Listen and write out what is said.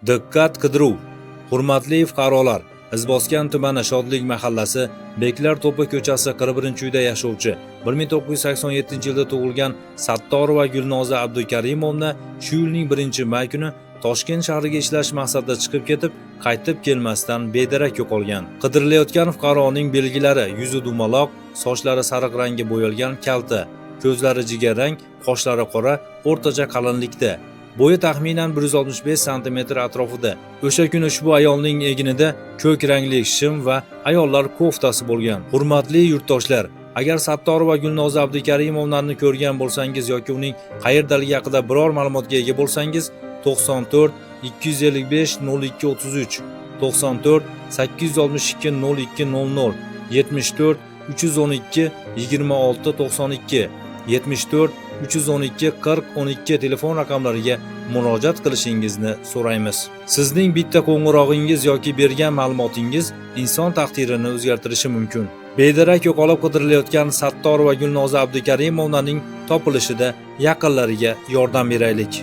Diqqat, qidiruv! Hurmatli fuqarolar, Izboskan tumani, Shodlik mahallasi, Beklar to'pi ko'chasi, 41-uyda yashovchi, 1987-yilda tug'ilgan Sattorova Gulnoza Abdukarimovna shu yilning 1-may kuni Toshkent shahriga ishlash maqsadida chiqib ketib, qaytib kelmasdan bedarak yo'qolgan. Qidirilayotgan fuqaroning belgilari: yuzi dumaloq, sochlari sariq rangga bo'yalgan, kalta, ko'zlari jigarrang, qoshlari qora, o'rtacha qalinlikda. Bo'yi taxminan 165 sm atrofida. O'sha kuni ushbu ayolning egnida ko'k rangli shim va ayollar koftasi bo'lgan. Hurmatli yurtdoshlar, agar Sattorova Gulnoza Abdukarimovnani ko'rgan bo'lsangiz yoki uning qayerdaligi haqida biror ma'lumotga ega bo'lsangiz, 94 255 02 33, 94 862 02 00, 74 312 26 92, 74 312 40 12 telefon raqamlariga murojaat qilishingizni so'raymiz. Sizning bitta qo'ng'irog'ingiz yoki bergan ma'lumotingiz inson taqdirini o'zgartirishi mumkin. Bedarak yo'qolib qidirilayotgan Sattorova Gulnoza Abdukarimovnaning topilishida yaqinlariga yordam beraylik.